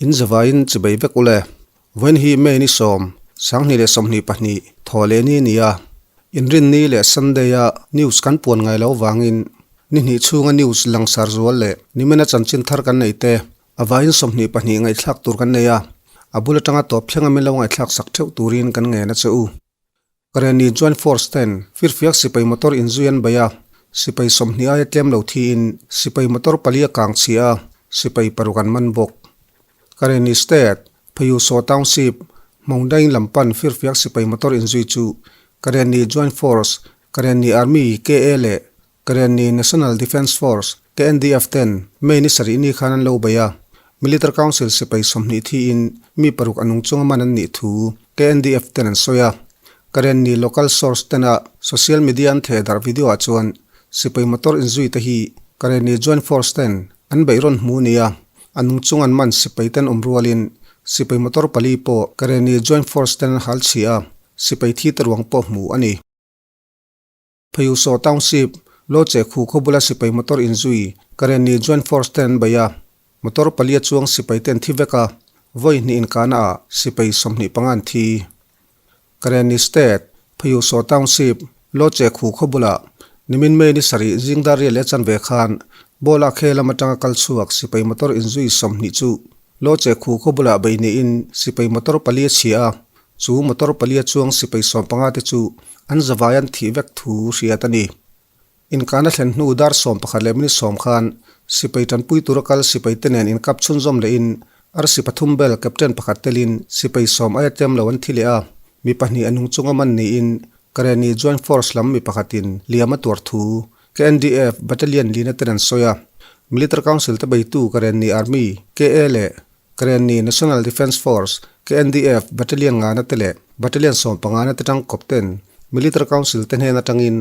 In zavaiin chibei vek ule. Vawiin hi May ni sawm, 2022, thaw leh ni a ni a. Inrinni leh Sunday-a news kan puan ngai lo vangin ni hnih chhunga news langsar zual leh nimina chanchin thar kan nei te a vaiin 22 ngaihthlak tur kan nei a. A bul atanga tawp thlenga min lo ngaihthlak sak theuh turin kan ngen a che u. Karenni Joint Force ten firfiak sipai motor inzui an bei a, sipai 20 aia tlem lo thiin sipai motor pali a kang chhia a, sipai paruk an man bawk. Karenni State, Phayusaw Township, Hmawngdaing lam pan firfiak sipai motor inzui chu Karenni Joint Force, Karenni Army, KA leh Karenni National Defence Force, KNDF, ten May ni sarih ni khan an lo bei a, Military Council sipai 20 thiin mi paruk a nung chunga man an nih thu KNDF ten an sawi a. Karenni local source tena social media an theh darh video ah chuan sipai motor inzui te hi Karenni Joint Force ten an beih rawn hmu nia a nung chung an man sipai ten awm rualin sipai motor pali pawh Karenni Joint Force ten an hal chhia a, sipai thi te ruang pawh hmu a ni. Phayusaw Township, Loche khu khaw bula sipai motor inzui Karenni Joint Force ten an bei a, motor palia chuang sipai ten thi vek a, vawi hnih inkahna ah sipai 25 an thi. Karenni State, Phayusaw Township, Loche khu khaw bula nimin May ni sarih zingdar rial leh chanve khan Bola khe lam atanga kal chhuak sipai motor inzui 20 chu Loche khu khaw bulah bei niin sipai motor palia chhia a, Chu motor palia chuang sipai 15 te chu an zavai an thih vek thu hriat a ni. Inkahna thlen hnu dar 11 leh minute 10 khan sipai tanpui tura kal sipai te nen inkap chhunzawm lehin arsi pathum bel captain pakhat telin sipai 10 aia tlem lo an thi leh a, mi pahnih a nung chunga man niin Karenni Joint Force lam mi pakhatin liam a tuar thu KNDF Battalion lina ten an sawi a. Military Council te beitu Karenni Army, KA leh Karenni National Defence Force, KNDF, Battalion ngana te leh Battalion 15 na te tang kawp ten Military Council te hnen atangin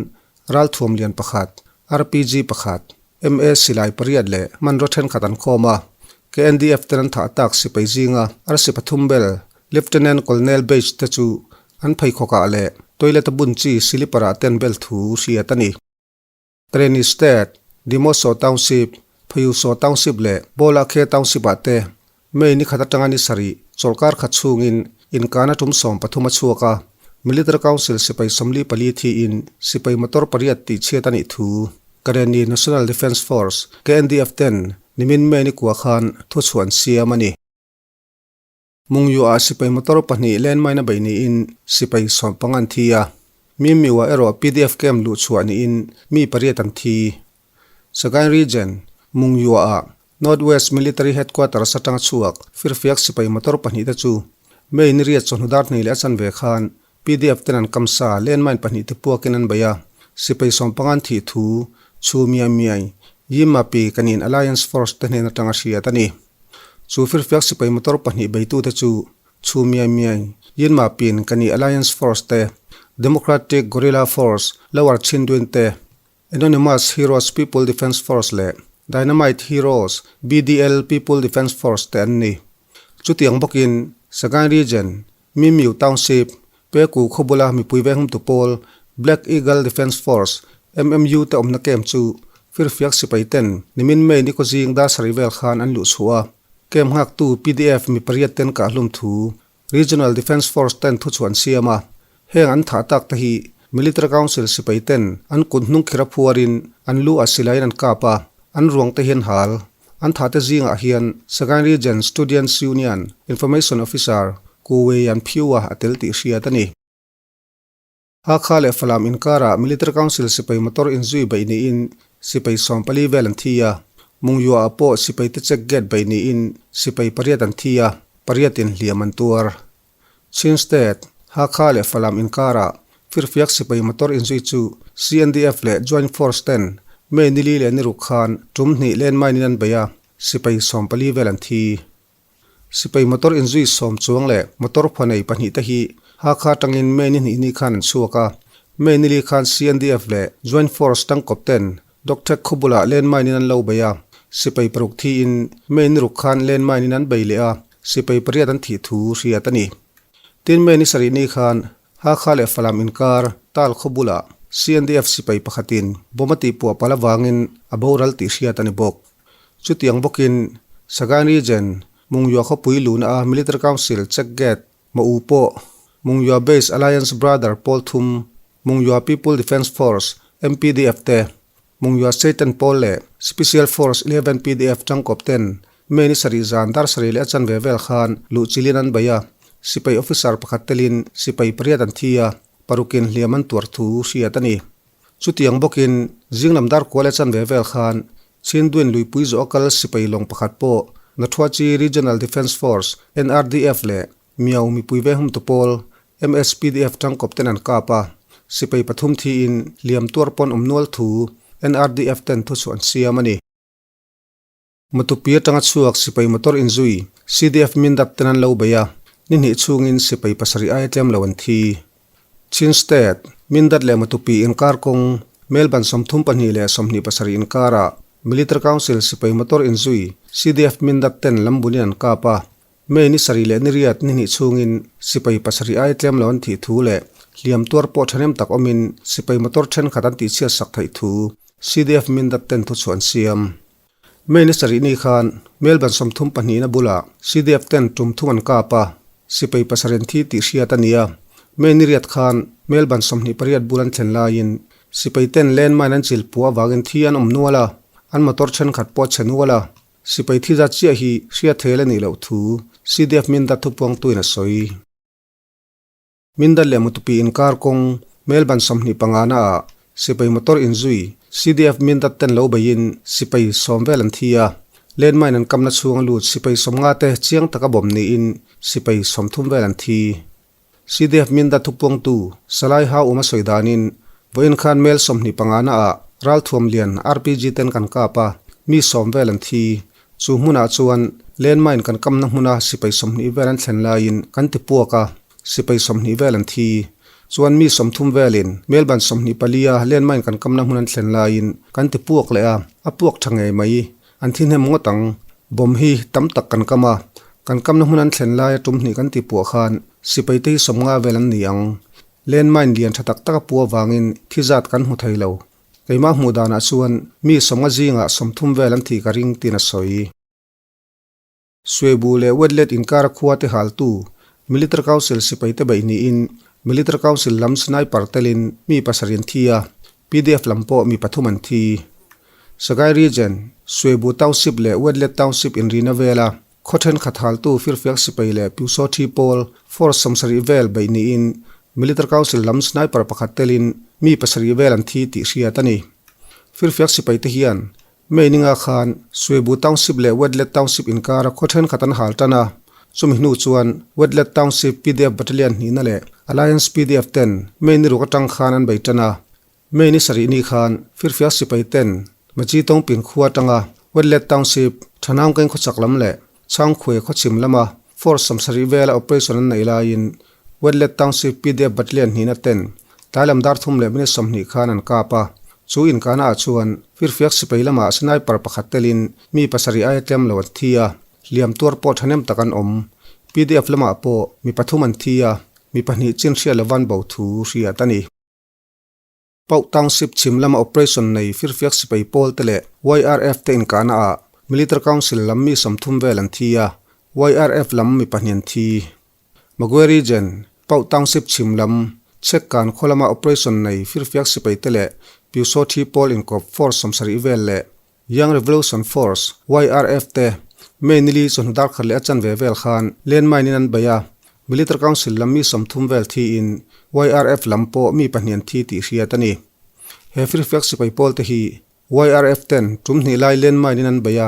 ralthuam lian pakhat, RPG pakhat, MA silai pariat leh hmanraw thenkhat an khawm a. KNDF ten an thah tak sipai zinga arsi pathum bel Lieutenant Colonel Beige te chu an pheikhawkah leh toilet a bun chi silipar ah ten bel thu hriat a ni. Karenni State, Demoso Township, Phayusaw Township leh Bawlakhe Township ah te May ni khat atanga ni sarih chawlhkar khat chhungin inkahna tum 13 a chhuak a, Military Council sipai 44 thiin sipai motor pariat tih chhiat a nih thu Karenni National Defence Force, KNDF, ten nimin May ni kua khan thuchhuah an siam a ni. Mungyu-ah sipai motor pahnih landmine a beih niin sipai 15 an thi a. Mimmiu-ah erawh pdf camp luh chhuah niin mi pariat an thi. Sagaing Region, Mungyu-ah North West Military Headquarters atanga chhuak firfiak sipai motor pahnih te chu May ni riat chawhnu dar hnih leh a chanve khan pdf ten an kamsa landmine pahnih te puakin an bei a. Sipai 15 an thih thu Chhu Miai Miai, Yimmapi Kanin Alliance Force te hnen atanga hriat a ni. Chu firfiak sipai motor pahnih beitute chu Chhu Miai Miai, Yinma Pin Kani Alliance Force te, Democratic Guerrilla Force, Lower Chindwin te, Anonymous Heroes People Defence Force leh Dynamite Heroes BDL People Defence Force te an ni. Chutiang bawkin Sagaing Region, Mimyu Township, Peku khaw bula mipui venghumtu pawl Black Eagle Defence Force, MMU, te awmna camp chu firfiak sipai ten nimin May ni kaw zing dar sarih vel khan an luh chhuah a. Camp nghaktu pdf mi pariat ten kahhlum thu Regional Defence Force ten thuchhuah an siam a. Heng an thah tak te hi Military Council sipai ten an kut hnung khira phuarin an lu ah silaiin an kap a, an ruang te hian hal. An thah te zingah hian Sagaing Region Students Union Information Officer Ku Wei Yan Phyu-a a tel tih hriat a ni. Hakha leh Falam inkarah Military Council sipai motor inzui beih niin sipai 14 vel an thi a, Mungyuah pawh sipai te check gate beih niin sipai pariat an thi a, pariatin hliam an tuar. Chin State, Hakha leh Falam inkarah firfiak sipai motor inzui chu CNDF leh Joint Force ten May nili leh ni ruk khan tum hnih landmine in an bei a, sipai 14 vel an thi. Sipai motor inzui 10 chuang leh motor phawnei pahnih te hi Hakha atangin May ni hnih ni khan an chhuak a. May nili khan CNDF leh Joint Force tangkawp ten Dokthek khaw bulah landmine in an lo bei a. Sipai paruk thiin May ni ruk khan landmine in an bei leh a, sipai pariat an thih thu hriat a ni. Tin May ni sarih ni khan Hakha leh Falam inkar Tal khaw bulah CNDF sipai pakhatin bomb a tihpuah palh avangin a boral tih hriat a ni bawk. Chutiang bawkin Sagaing Region. Mungyua khawpui luhna a Military Council check gate Ma U pawh Mungyua Base Alliance Brother pawl thum, Mungyua People Defence Force, MPDF, te, Mungyua Satan pawl leh Special Force 11 PDF tangkawp ten May ni sarih zan dar sarih leh a chanve vel khan luh chilin an bei a, sipai officer pakhat telin sipai pariat an thi a, parukin hliam an tuar thu hriat a ni. Chutiang bawkin zinglam dar kual leh chanve vel khan Chhinduin luipui zawh a kal sipai lawng pakhat pawh Nathuachi Regional Defence Force, NRDF, leh Miao mipui ve humtu pawl MSPDF tangkawp ten an kap a, sipai pathum thiin hliam tuar pawn awm nual thu NRDF ten thuchhuah an siam a ni. Matupi atanga chhuak sipai motor inzui CDF Mindat ten an lo bei a, ni hnih chhungin sipai pasarih aia tlem lo an thi. Chin State, Mindat leh Matupi inkar kawng Melbourne 32 leh 27 inkarah Military Council sipai motor inzui CDF Mindat ten lambunin an kap a, May ni sarih leh ni riat ni hnih chhungin sipai pasarih aia tlem lo an thih thu leh hliam tuar pawh thahnem tak awmin sipai motor thenkhat an tihchhiat sak theih thu CDF Mindat ten thuchhuah an siam. May ni sarih ni khan Melbourne 32 na bulah CDF ten tum thum an kap a, sipai pasarih an thi tih hriat a ni a. May ni riat khan Melbourne 28 bul an thlen laiin sipai ten landmine an chil puah avangin thi an awm nual a, an motor thenkhat pawh a chhe nual a. Sipai thi zat chiah hi hriat thei la nih loh thu CDF Mindat thupuangtuin a sawi. Mindat leh Matupi inkar kawng Melbourne 25 naah sipai motor inzui CDF Mindat ten lo beiin sipai sawm vel an thi a, landmine an kamna chhunga lut sipai 50 te chiang taka bawm niin sipai 30 vel an thi. CDF Mindat thupuangtu Salai Hau Um a sawi danin vawiin khan mel 25 naah ralthuam lian RPG ten kan kap a, mi 10 vel an thi. Chu hmunah chuan landmine kan kamna hmuna sipai 20 vel an thlen laiin kan ti puak a, sipai 20 vel an thi. Chuan mi 30 velin Melbourne 24 a landmine kan kamna hmun an thlen laiin kan ti puak leh a, a puak tha ngei mai. An thi hnem ngawt ang. Bomb hi tam tak kan kam a, kan kamna hmun an thlen laia tum hnih kan ti puah khan sipai te hi 50 vel an ni ang. Landmine lian tha tak tak a pu avangin thi zat kan hmu thei lo. Keimah hmuh danah chuan mi 50 zingah 30 vel an thih ka ring tiin a sawi. Suebu leh Wetlet inkara khua te haltu Military Council sipai te beih niin Military Council lam sniper telin mi pasarih an thi a, PDF lam pawh mi pathum an thi. Sagaing Region, Suebu Township leh Wetlet Township inrina vela khaw thenkhat haltu firfiak sipai leh Pyusawthi pawl force 70 vel beih niin Military Council lam sniper pakhat telin mi pasarih vel an thi tih hriat a ni. Firfiak sipai te hian May ninga khan Suebu Township leh Wetlet Township inkara khaw thenkhat an hal tan a, chumi hnu chuan Wetlet Township PDF Battalion hnihna leh Alliance PDF ten May ni ruk atang khan an bei tan a. May ni sarih ni khan Firfiak sipai ten Maji Tawngpin khua atanga Wetlet Township, Thanaungkeng khawchak lam leh Changkhuai khawchhim lama Force 70 vela operation an neih laiin Wetlet Township PDF Battalion hnihna ten tlailam dar thum leh minute 20 khan an kap a, chu inkahna ah chuan firfiak sipai lamah sniper pakhat telin mi pasarih aia tlem lo an thi a, hliam tuar pawh thahnem tak an awm. PDF lamah pawh mi pathum an thi a, mi pahnih chin hriat lovan bo thu hriat a ni. Pauh Township chhim lama operation nei firfiak sipai pawl te leh YRF te inkahna ah Military Council lam mi 30 vel an thi a, YRF lam mi pahnih an thi. Magwe Region, Pauh Township chhim lam Chhekkan khaw lama operation nei firfiak sipai te leh Pyusawthi pawl inkawp force 70 vel leh Young Revolution Force, YRF, te May nili chawhnu dar khat leh a chanve vel khan landmine in an bei a, Military Council lam mi 30 vel thiin YRF lam pawh mi pahnih an thi tih hriat a ni. He firfiak sipai pawl te hi YRF ten tum hnih lai landmine in an bei a,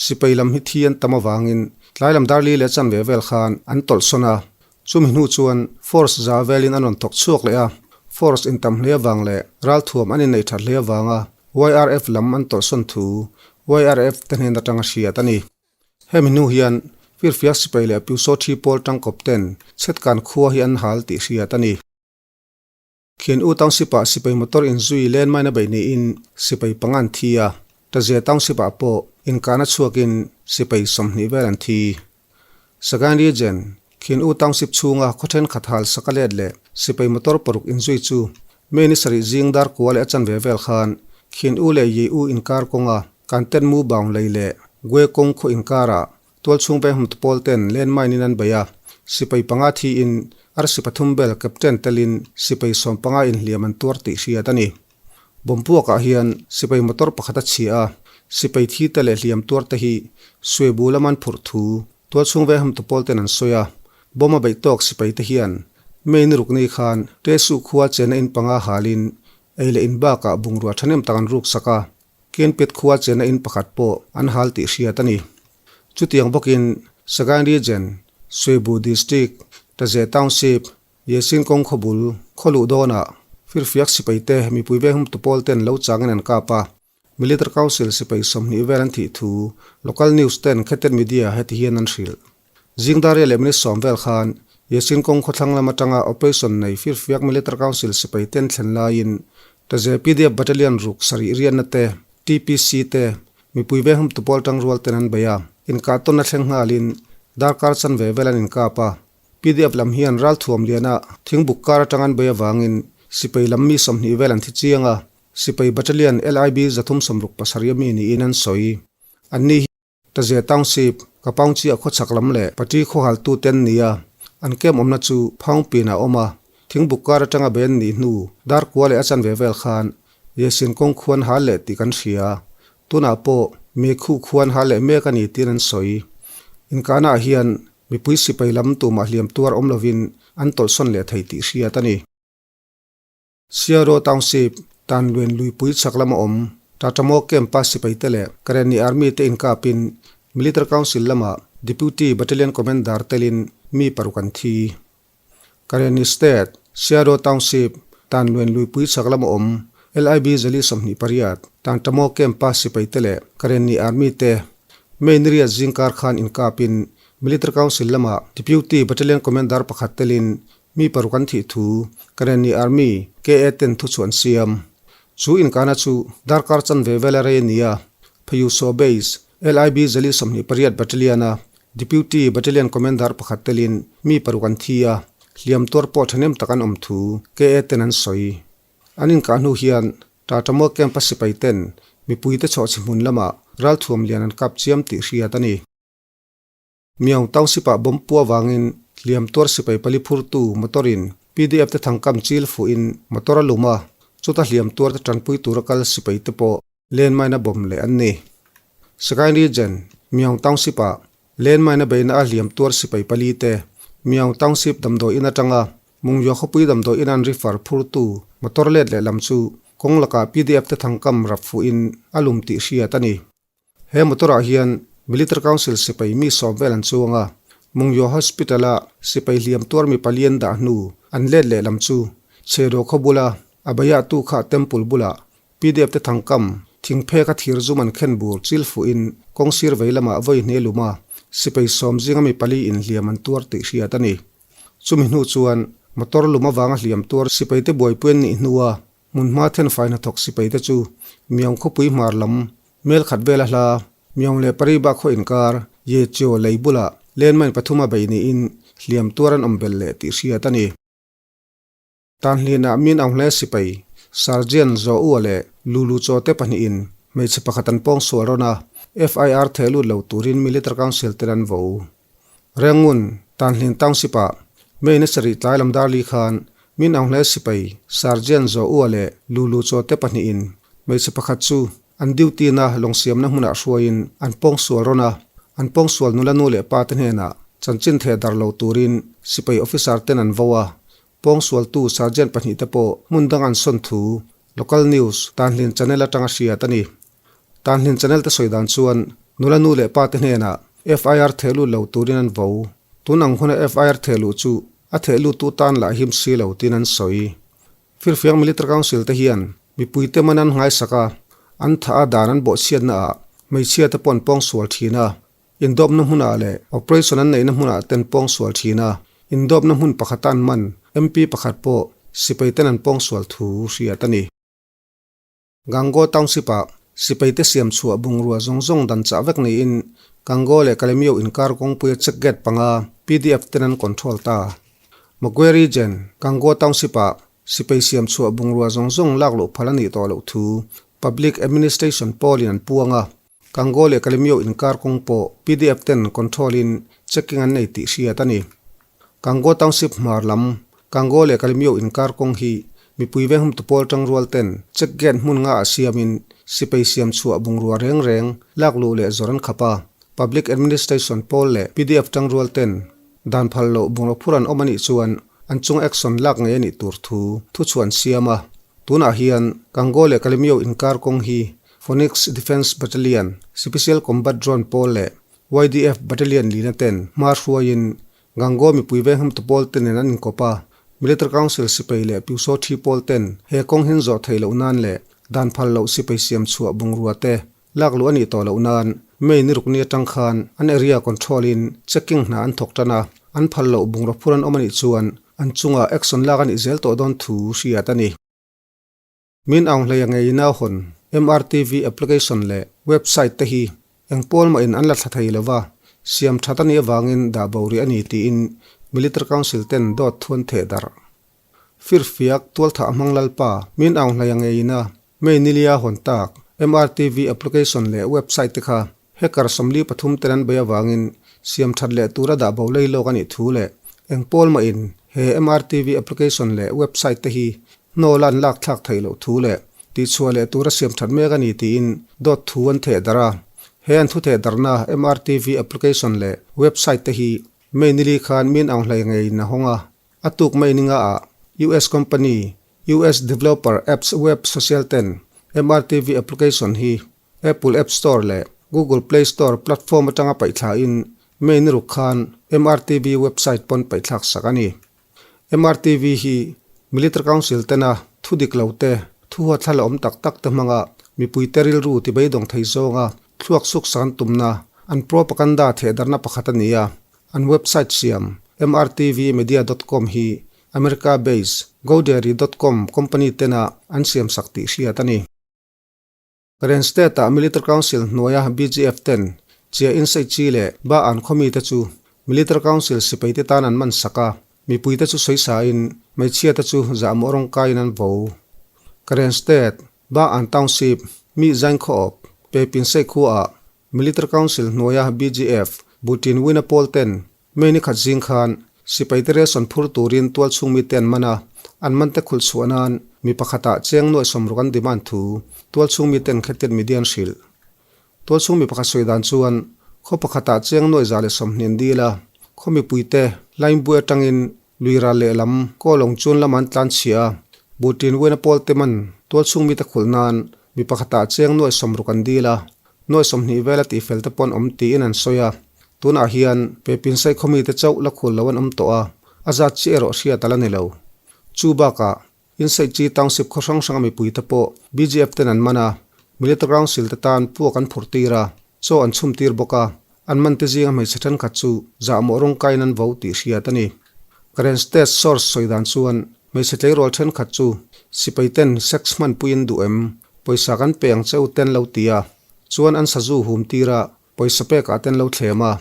sipai lam hi thi an tam avangin tlai lam dar li leh a chanve vel khan an tawlhsawn a, Chumi hnu chuan force za velin an rawn thawk chhuak leh a, force intam hle avang leh ralthuam an inneih that hle avanga YRF lam an tawlhsawn thu YRF te hnen atanga hriat a ni. Hemi hnu hian firfiak sipai leh Pyusawthi pawl tangkawp ten chhetkan khua hi an hal tih hriat a ni. Khian U Township ah sipai motor inzui landmine a beih niin sipai panga an thi a, Taze Township ah pawh inkahna chhuakin sipai 20 vel an thi. Sagaing Region, Khian U Township chhunga khaw thenkhat hal sak a let leh sipai motor paruk inzui chu May ni sarih zing dar kua leh a chanve vel khan Khian U leh Ye U inkar kawnga Kanten Mu Baung lei leh Gwe kawng khaw inkarah. Tualchhung veng hmtu pawl ten landmine in an bei a, sipai panga thiin arsi pathum bel captain telin sipai 15 inhliam an tuar tih hriat a ni. Bomb puakah hian sipai motor pakhat a chhia a, sipai thi te leh hliam tuar te hi Suebu lama an phurh thu Tualchhung veng hmtu pawl ten an sawi a. Bomb a beih tawk sipai te hian May ni ruk ni khan Tesu khua chena in panga halin ei leh in bakah bungrua thahnem tak an ruksak a, Kenpet khua chena in pakhat pawh an hal tih hriat a ni. Chutiang bawkin Sagaing Region, Suebu District, Taze Township, Yesin kawng khawbul, khawluh dawnah firfiak sipai te mipui veng humtu pawl ten lo changin an kap a, Military Council sipai 20 vel an thih thu local news ten Khetet Media heti hian an hrilh. Zingdaria leh minute 10 vel khan Yesin kawng khawthlang lam atanga operation nei firfiak Military Council sipai ten thlen laiin Taze PDF Battalion ruk sarih rianna te, TPC te, mipui veng humtu pawl tangrual ten an bei a, inkah tawnna thleng nghalin darkar chanve vel an inkap a. PDF lam hian ralthuam liana thingbuk kar atang an bei avangin sipai lam mi 20 vel an thi chiang a, sipai battalion LIB 367 a mi niin an sawi. Anni hi Taze Township, Kapaung chiah khawchhak lam leh Pati khawhal tu te an ni a, an camp awmna chu Phaungpin ah a awm a, thingbuk kar atanga bei an nih hnu dar kua leh a chanve vel khan Yesin kawng khuan hal leh tih kan hria. Tunah pawh Mekhu khuan hal leh mek a ni tiin an sawi. Inkahnaah hian Mipui sipai lam tumah hliam tuar awm lovin an tawlhsawn leh thei tih hriat a ni. Siaro Township, Tanluen luipui chhak lama awm Tatamo Camp-a sipaite leh Karenni Army te inkapin Military Council lama Deputy Battalion Commander telin mi paruk an thi. Karenni State, Siaro Township, Tanluen luipui chhak lama awm LIB 128, Tantamo Camp-a sipaite leh Karenni Army te May ni riat zingkar khan inkapin Military Council lama Deputy Battalion Commander pakhat telin mi paruk an thih thu Karenni Army, KA, ten thu chu an siam. Chu inkahna chu darkar chanve vela rei a ni a, Phayusaw Base, LIB 128 Battalion-a Deputy Battalion Commander pakhat telin mi paruk an thi a, hliam tuar pawh thahnem tak an awm thu KA ten an sawi. An inkah hnu hian Tata Camp-a sipai ten mipuite chhawhchhi hmun lamah ralthuam lian an kap chiam tih hriat a ni. Myaung Township-ah bomb pu avangin hliam tuar sipai pali phurtu motor-in PDF te thangkam chil fuhin motor a lum a, chuta hliam tuar te tanpui tura kal sipai te pawh landmine a bomb leh an ni. Sagaing Region, Myaung Township-ah landmine a beihna a hliam tuar sipai pali te Myaung Township damdawi in atanga Mungyaw khawpui damdawi in an refer phurtu motor let leh lam chu kawng lakah PDF te thangkam rap fuhin a lum tih hriat a ni. He motor-ah hian Military Council sipai mi 10 vel an chuang a, Mungyaw Hospital-a sipai hliam tuar mi pali an dah hnu an let leh lam chu Chhedaw khaw bula Abaya tu kha temple bulah PDF te thangkam thingphek a thir zum an khen bur chil fuhin kawng sir vei lamah vawi hne lum a, sipai 10 zinga mi pali inhliam an tuar tih hriat a ni. Chumi hnu chuan motor lum avanga hliam tuar sipai te buaipui an nih hnua hmunhma thenfai hnathawk sipai te chu Myaung khawpui hmar lam mel khat vela hla Myaung leh Pariba khaw inkar Ye Chiaw lei bulah landmine pathum a bei niin hliam tuar an awm belh leh tih hriat a ni. Tanhlianah min Aung Hlae sipai Sergeant Zaw Ua leh Lulu Chaw te pahnihin hmeichhe pakhat an pawng sual rawn a, FIR theh lut lo turin Military Council ten an vo. Rengun, Tanhlin Township-ah May ni sarih tlai lam dar li khan min Aung Hlae sipai Sergeant Zaw Ua leh Lulu Chaw te pahnihin hmeichhe pakhat chu an duty na lawng siamna hmunah hruaiin an pawng sual rawn a, an pawng sual nula nu leh pa te hnenah chanchin theh dar lo turin sipai officer ten an vo a, Pawngsualtu sergeant pahnih te pawh hmun dang an sawn thu local news Tanhlin channel atanga hriat a ni. Tanhlin channel te sawi dan chuan nula nu leh pa te hnenah FIR theh lut lo turin an vo. Tun ang huna FIR theh luh chu a theh luttu tan lah him si lo tiin an sawi. Firfiang Military Council te hian mipui te man an nghaisak a, an thah a dan an bawhchhiatna ah hmeichhia te pawh an pawngsual thin a. Indawpna hmunah leh operation an neihna hmunah ten pawngsual thin a, indawpna hmun pakhata an man MP pakhat pawh sipai ten an pawngsual thu hriat a ni. Gangaw Township-ah sipai te siam chhuah bungrua zawng zawng dan chah vek niin Gangaw leh Kalemyo inkar kawngpuia check gate panga PDF ten an control ta. Magwe Region, Gangaw Township-ah sipai siam chhuah bungrua zawng zawng lak luh phal a nih tawh loh thu Public Administration pawlin an puang a. Gangaw leh Kalemyo inkar kawng pawh pdf ten control in checking an nei tih hriat a ni. Gangaw Township hmar lam, Gangaw leh Kalemyo inkar kawng hi mipui venghum tupawl tangrual ten check gate hmun nga ah siamin sipai siam chhuah bungrua reng reng lak luh leh zawr an khap a. Public Administration pawl leh pdf tangrual ten dan phal loh bungraw phur an awm a nih chuan an chung action lak ngei a nih tur thu thuchhuah an siam a. Tunah hian Gangaw leh Kalemyo inkar kawng hi Phoenix Defence Battalion, Special Combat Drone pawl leh YDF Battalion lina ten hma hruaiin Gangaw mipui vengham tu pawl te nen an inkawp a, Military Council sipai leh Pyusaw thi pawl ten he kawng hin zawh theih loh nan leh dan phal loh sipai siam chhuah bungrua te lak luh a nih tawh loh nan May ni ruk ni atang khan an area control in checking hna an thawk tan a, an phal loh bungraw phur an awm a nih chuan an chungah action lak a nih zel tawh dawn thu hriat a ni. Min Aung Hlei a ngei na hawn MRTV application leh website te hi eng pawl mah in an la thla thei lo va, siam that a nih avangin dah bo rih a ni tiin Military Council ten dawt thuan theh darh. Firfiak tualthah hmang lalpa Min Aung Hlei a ngei na May nilia hawn tak MRTV application leh website te kha Hacker 43 ten an bei avangin siam that leh tura dah bo lei lawk a nih thu leh eng pawl mah in he MRTV application leh website te hi hnawl a an lak thlak theih loh thu leh tihchhuah leh tura siam that mek a ni tiin dawt thu an theh darh a. He an thu theh darhna MRTV application leh website te hi May nili khan Min Aung Hlaing ngeiin a hawng a, a tuk May ninga ah US company US developer apps web social ten MRTV application hi Apple App Store leh Google Play Store platform atanga paihthlain May ni ruk khan MRTV website pawn paihthlak sak a ni. MRTV hi Military Council tena thu dik lo te, thu huathla la awm tak tak te hmanga mipuite rilru ti beidawng thei zawnga thluak suk sak an tumna an propaganda thehdarhna pakhat a ni a. An website siam mrtvmedia dot com hi America based Godaddy dot com company tena an siam sak tih hriat a ni. Karen State-ah Military Council hnuaia BGF ten Chia Insei Chi leh Ba An khaw mite chu Military Council sipaite tan an man sak a, mipuite chu sawisain hmeichhiate chu zahmawh rawngkaiin an vo. Karen State, Ba An Township, mi Zain khaw awp, Pe Pin Sei khuaah Military Council hnuaia BGF Butin Wina pawl ten May ni khat zing khan sipaite ration phur turin tualchhung mite an man a, an mante khulh chhuah nan mi pakhatah cheng nuaih sawmruk an demand thu tualchhung miten khetin media an hrilh. Tualchhung mi pakhat sawi dan chuan khaw pakhatah cheng nuaih 120 an dil a, khaw mipuite line buai atangin lui ral lehlam kaw lawng chun lamah an tlan chhia a, Butin Wena pawl te man tualchhung mite khulh nan mi pakhatah cheng nuaih 60 an dil a, nuaih 20 vela tihfel te pawh an awm tiin an sawi a. Tunah hian Pepinsai khaw mite chauh la khul lo an awm tawh a, a zat chi erawh hriat a la ni lo. Chu bakah, Insaih Chi Township khaw hrang hranga mipuite pawh BGF ten an man a, Military Council te tan puak an phurh tir a, chaw an chhum tir bawk a, an man te zinga hmeichhe thenkhat chu zahmawh rawngkaiin an vo tih hriat a ni. Karen State source sawi dan chuan hmeichhe tleirawl thenkhat chu sipai ten sex hmanpuiin duh em, pawisa kan pe ang cheu ten lo ti a, chuan an sazu hum tir a, Pawisa pekah te an lo thlem a,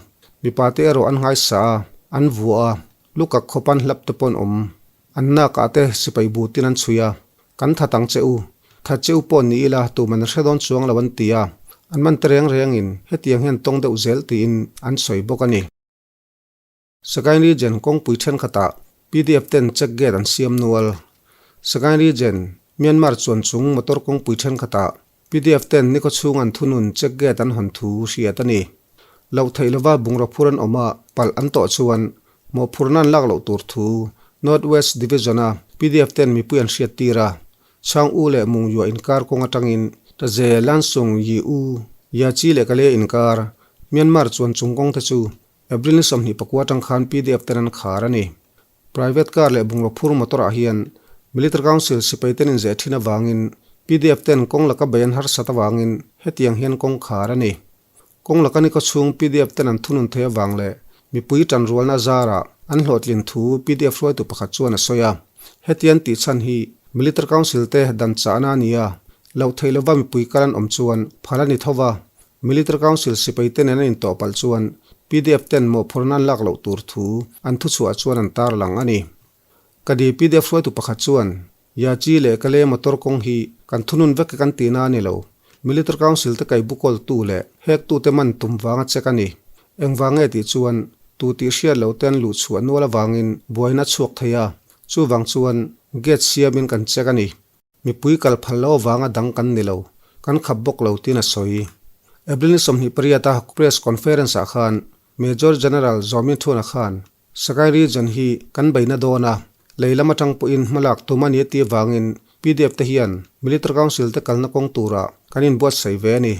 mipa te erawh an nghaisa a, an vuah a, lukak khawp an hlap te pawh an awm. An nakah te sipai butin an chhui a, Kan that ang che u, that che u pawh ni ila tuman an hre dawn chuang lo an ti a, an man te reng rengin hetiang hian tawng deuh zel tiin an sawi bawk a ni. Sagaing Region kawngpui thenkhatah pdf ten check gate an siam nual. Sagaing Region, Myanmar chuan chung motor kawngpui thenkhatah pdf ten nikhaw chhung an thunun check gate an hawn thu hriat a ni. Loh theih lova bungraw phur an awm a, palh an tawh chuan mawhphurhna an lak loh tur thu North West Division-a pdf ten mipui an hriat tir a, Chhang U leh Mung Yua inkar kawng atangin Taze, Lansung, Yi U, Yachi leh Kalay inkar, Myanmar chuan chung kawng te chu April ni 24 atang khan pdf ten an khar a ni. Private car leh bungraw phur motor ah hian Military Council sipai ten inzeh thin avangin pdf ten kawng laka bei an harsat avangin hetiang hian kawng khar a ni. Kawng laka ni khawchhung pdf ten an thunun thei avang leh mipui tanrualna zarah an hlawhtlin thu pdf hruaitu pakhat chuan a sawi a. Hetian tih chhan hi Military Council te dan chahna a ni a, loh theih lova mipui kal an awm chuan phal a ni tho va, Military Council sipai te nen an intawh palh chuan pdf ten mawhphurhna an lak loh tur thu an thuchhuah chuan an tarlang a ni. Ka di pdf hruaitu pakhat chuan, Yachi leh Kale motor kawng hi kan thunun vek e kan tihna a ni lo. Military Council te kai bukawltu leh hektute man tum vanga check a ni. Engvang nge tih chuan tu tih hriat loh te an luh chhuah nual avangin buaina a chhuak thei a, chuvang chuan gate siamin kan check a ni. Mipui kal phal lo avanga dang kan ni lo, kan khap bawk lo tiin a sawi. April ni 28 a press conference ah khan Major General Zawmin Thuna khan Sagaing Region hi kan beina dawn a, lei lam atang pawhin hmalak tum a ni tih avangin pdf te hian Military Council te kalna kawng turah kan inbuatsaih ve a ni.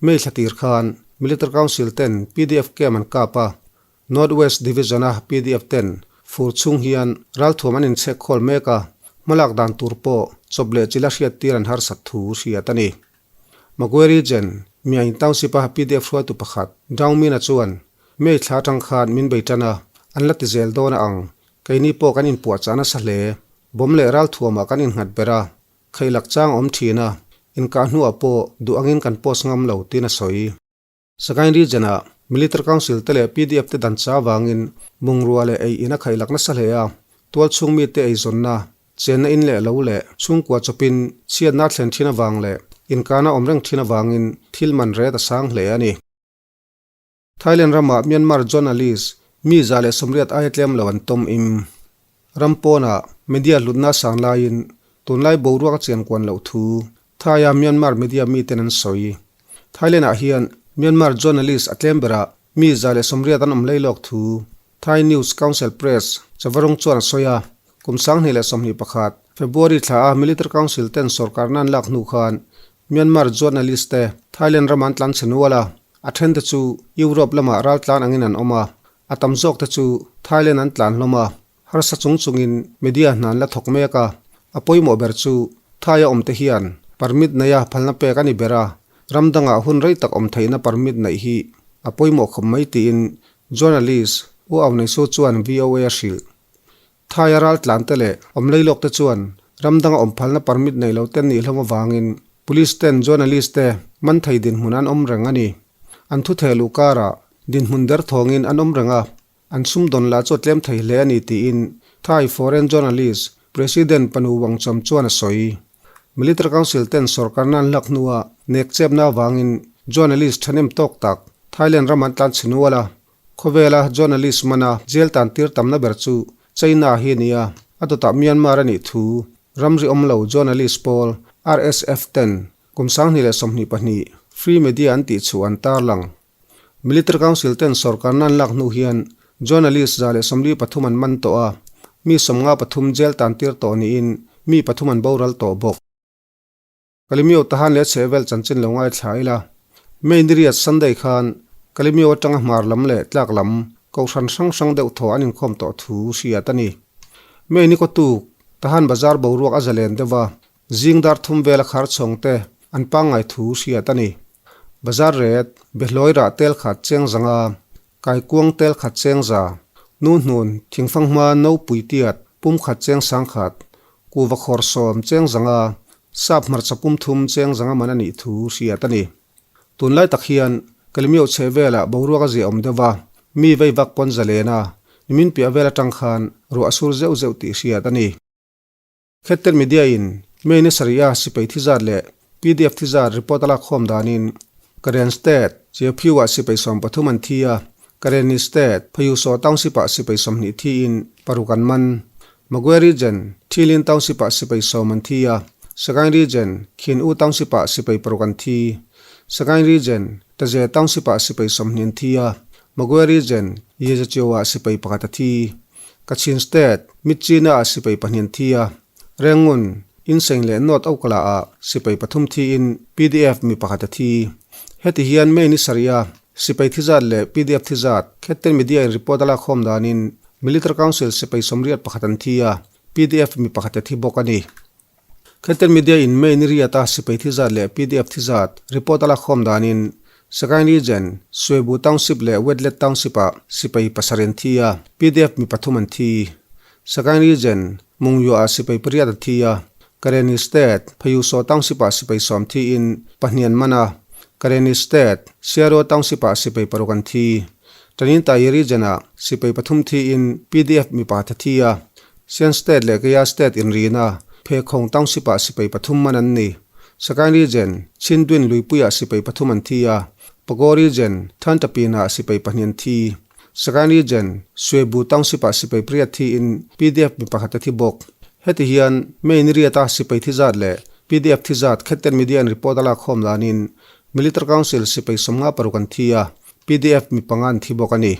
May thla tir khan Military Council ten pdf camp an kap a, North West Division a pdf ten fur chhung hian ralthuam an inchhek khawl mek a, hmalak dan tur pawh chawp leh chila hriattir an harsat thu hriat a ni. Magwe Region, Myaing Township a pdf hruaitu pakhat, Daung Mina chuan, May thla atang khan min bei tan a, an la ti zel dawn a ang. Keini pawh kan inpuahchah nasa hle. Bawm leh ralthuamah kan innghat ber a, kheilak chang a awm thin a, inkah hnuah pawh duh angin kan post ngam lo, tiin a sawi. Sagaing Region-ah Military Council te leh pdf te dan cha avangin bungrua leh ei in a khaihlak nasa hle a, tualchhung mite eizawnna, chenna in leh lo leh chhungkua chawpin chhiatna a thlen thin avang leh inkana awm reng thin avangin thil man ret a sang hle a ni. Thailand ramah Myanmar journalist mi 180 aia tlem lo an tawm im. Ram pawnah media hlutna a sang laiin tunlai boruak a chiankuan loh thu Thai-a Myanmar media miten an sawi. Thailand-ah hian Myanmar journalist a tlem berah mi 180 an awm lei lawk thu Thai News Council Press Chavarung chuan a sawi a. Kum 2021 February thla a Military Council ten sorkarna an lak hnu khan Myanmar journalist te Thailand rama an tlan chhe nual a, a then te chu Europe lamah raltlan angin an awm a, a tam zawk te chu Thailand an tlan hlawm a. Harsa chung chungin media hna an la thawk mek a, a pawimawh ber chu Thai-a awmte hian permit neia phalna pek a ni ber a, ram dangah hun rei tak awm theihna permit neih hi a pawimawh khawp mai tiin journalist U Aung Nei Su chuan VOA a hrilh. Thai-a raltlante leh awmleilawkte chuan ram danga awm phalna permit nei lo te an nih hlawm avangin police ten journalist te man thei dinhmun an awm reng a ni. An thutheh luh karah dinhmun derthawngin an awm reng a, An sumdawn lah chu a tlem thei hle a ni tiin Thai foreign journalist President Panu Wangcham chuan a sawi. Military Council ten sorkarna an hlak hnuah nek chepna avangin journalist thahnem tawk tak Thailand ram an tlan chhe nual a. Khawvela journalist mana jail tan tir tamna ber chu China hi a ni a, a dawtah Myanmar a nih thu ramri awm lo journalist pawl RSF ten kum 2022 Free Media an tih chhuah an tarlang. Military Council ten sorkarna an lak hnu hian journalist 143 an man tawh a, mi 53 jail tan tir tawh niin mi pathum an boral tawh bawk. Kalimio Tahan leh chhehvel chanchin lo ngaithla ila, May ni riat Sunday khan Kalimio atanga hmar lam leh tlak lam kohhran hrang hrang deuh thaw an inkhawm tawh thu hriat a ni. May ni kawtuk Tahan bazar boruak a zalen deuh a, Zing dar thum vela khar chhawng te an pangngai thu hriat a ni. Bazar ret, behlawi rah tel khat cheng zanga, kaikuang tel khat cheng za, nu hnun, thingfang hma no pui tiat, pum khat cheng sang khat, kuva khawr sawm cheng zanga, sap hmarcha pum thum cheng zanga man a nih thu hriat a ni. Tunlai tak hian Kalimio chheh velah boruak a ziah awm deuh a, mi vei vak pawn zalen a, nimin piah vel atang khan ruah a sur zeuh zeuh tih hriat a ni. Khetten Media in May ni sarih a sipai thi zat leh pdf thi zat report a lak khawm danin Karen State, Chiaphiu ah sipai 13 an thi a, Karenni State, Phayusaw Township ah sipai 20 thiin paruk an man. Magwe Region, Thilin Township ah sipai 10 an thi a, Sagaing Region, Khin U Township ah sipai paruk an thi. Sagaing Region, Taze Township ah sipai 20 an thi a, Magwe Region, Yezachio ah sipai pakhat a thi. Kachin State, Myitkyina ah sipai pahnih an thi a, Rengun, Insein leh North Okala ah sipai pathum thiin pdf mi pakhat a thi. Heti hian May ni sarih a sipai thi zat leh pdf thi zat Khetten Media in report a lak khawm danin Military Council sipai 81 an thi a, pdf mi pakhat a thi bawk a ni. Khetten Media in May ni riata sipai thi zat leh pdf thi zat report a lak khawm danin Sagaing Region, Swebu Township leh Wetlet Township ah sipai pasarih an thi a, pdf mi pathum an thi. Sagaing Region, Mungyuah ah sipai pariat an thi a, Karenni State, Phayusaw Township ah sipai 10 thiin pahnih an man a, Karenni State, Siarua Township ah sipai paruk an thi. Taninthayi Region ah sipai pathum thiin pdf mi pakhat a thi a, Shan State leh Kayah State inrina Phekhawng Township ah sipai pathum man an ni. Sagaing Region, Chindwin luipuiah sipai pathum an thi a, Pago Region, Thantapinah sipai pahnih an thi. Sagaing Region, Swebu Township-ah sipai pariat thiin pdf mi pakhat a thi bawk. Heti hian May ni riata sipai thi zat leh pdf thi zat Khetten Media in report a lak khawm danin Military Council sipai 56 an thi a, pdf mi panga an thi bawk a ni.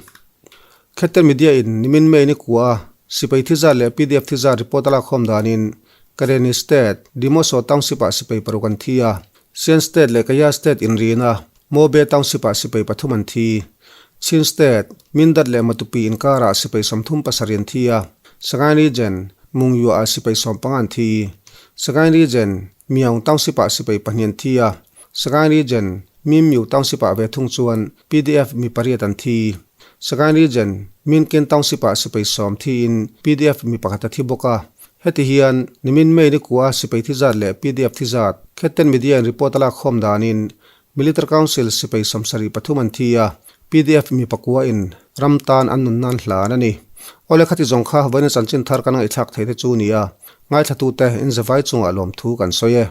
Khetten Media in nimin May ni kua a sipai thi zat leh pdf thi zat report a lak khawm danin Karenni State, Dimoso Township-ah sipai paruk an thi a, Shan State leh Kaya State inrina Mobe Township-ah sipai pathum an thi. Chin State, Mindat leh Matupi inkarah sipai 37 an thi a, Sagaing Region, Mungyuah-ah sipai 15 an thi. Sagaing Region, Myaung Township-ah sipai pahnih an thi a, Sagaing Region, Mimyu Township-ah ve thung chuan pdf mi pariat an thi. Sagaing Region, Minkin Township-ah sipai sawm thiin pdf mi pakhat a thi bawk a. Heti hian nimin May ni kua sipai thi zat leh pdf thi zat Khetten Media in report a lak khawm danin Military Council sipai 73 an thi a, pdf mi pakua in ram tan an nun nan hlan a ni. Awle khati zawng kha vawiin chanchin thar kan ngaihthlak thei te chu nia, ngaithlatute in zavai chungah lawmthu kan sawi e.